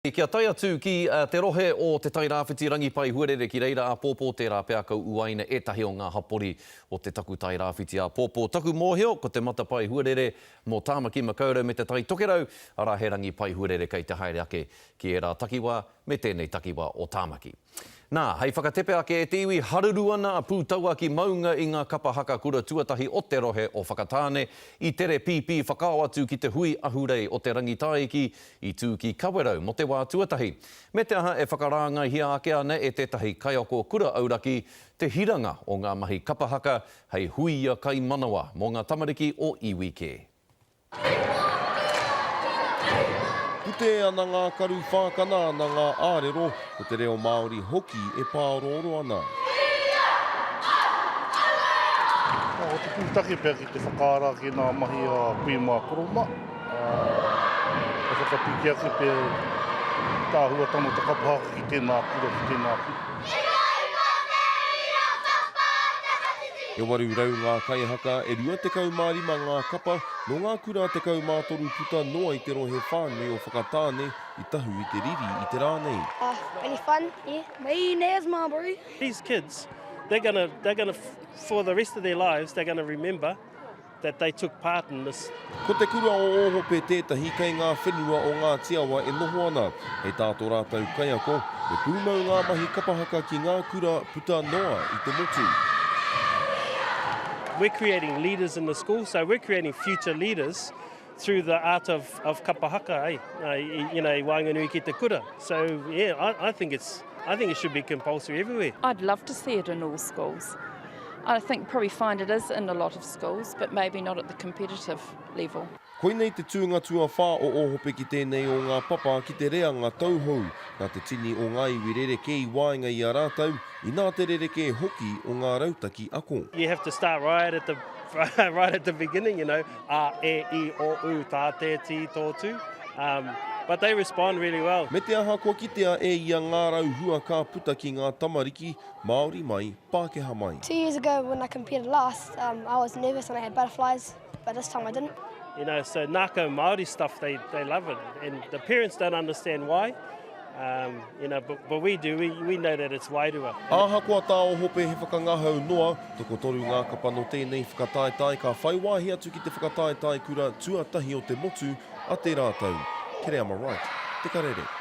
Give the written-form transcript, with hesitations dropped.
Kia tae atu ki te rohe o Te Tai Rāwhiti Rangipai Huarere ki reira āpōpō tērā pea ka uaina ētahi o ngā hapori o te takutai rāwhiti āpōpō. Taku mōhio, ko te matapae huarere mō Tāmaki Makaurau me Te Tai Tokerau, arā he rangi pai huarere kei te haere ake ki ērā takiwā me tēnei takiwā o Tāmaki. Nā, hei whakatepe ake e te iwi, haruru ana a Pūtauaki maunga i ngā kapa haka kura tuatahi o te rohe o Whakatāne i tere pīpī whakao atu ki te hui ahurei o Te Rangitāiki i tū ki Kawerau mō te wā tuatahi. Me te aha e whakarāngaihia ake ana e tētahi kaiako kura auraki te hiranga o ngā mahi kapa haka hei huia kaimanawa mō ngā tamariki o iwi kē. Putē ana ngā karu whākana ana ngā ārero, ko te reo Māori hoki e pāorooro ana. Ko te pūtake pea ki te whakaara ake ngā mahi a kui mā koro mā, ka whakapiki ake pea i te āhuatanga o te kapa haka ki tēnā kura, ki tēnā kura. E 800 ngā kaihaka, e 25 ngā kapa, nō ngā kura 13 puta noa i te rohe whānui o Whakatāne i tahu i te riri i te rā nei. Really fun, yeah. Me naz ma bro. These kids, they're gonna, they're gonna, for the rest of their lives, they're gonna remember that they took part in this. Ko te kura o Ōhope tētahi kei ngā whenua o Ngāti Awa e noho ana. Hei tā tō rātou kaiako, me pūmau ngā mahi kapa haka ki ngā kura puta noa i te motu. We're creating leaders in the school, so we're creating future leaders through the art of, of kapa haka, eh? Uh, you know, i waenganui ki te kura. So, yeah, I, I think it's, I think it should be compulsory everywhere. I'd love to see it in all schools. I think probably find it is in a lot of schools, but maybe not at the competitive level. Koinei te tūnga tuawhā o Ōhope ki tēnei o ngā papa ki te reanga tauhou. Nā te tini o ngā iwi rerekē i waenga i a rātou, inā te rerekē hoki o ngā rautaki ako. You have to start right at the right at the beginning, you know, a, e, i, o, u, tā, te, tī, tō, tū. Um, but they respond really well. Me te aha kua kitea e ia ngā rau hua ka puta ki ngā tamariki, Māori mai, Pākehā mai. Two years ago when I competed last, um, I was nervous and I had butterflies, but this time I didn't. You know, so Nako Māori stuff, they, they love it. And the parents don't understand why, um, you know, but, but we do, we, we know that it's wairua. Ahakoa tā Ohope he whakangahau noa, tokotoru ngā kapa nō tēnei whakataetae ka whai wāhi atu ki te whakataetae kura tuatahi o te motu a tērā tau. Kereama Wright, Te Karere.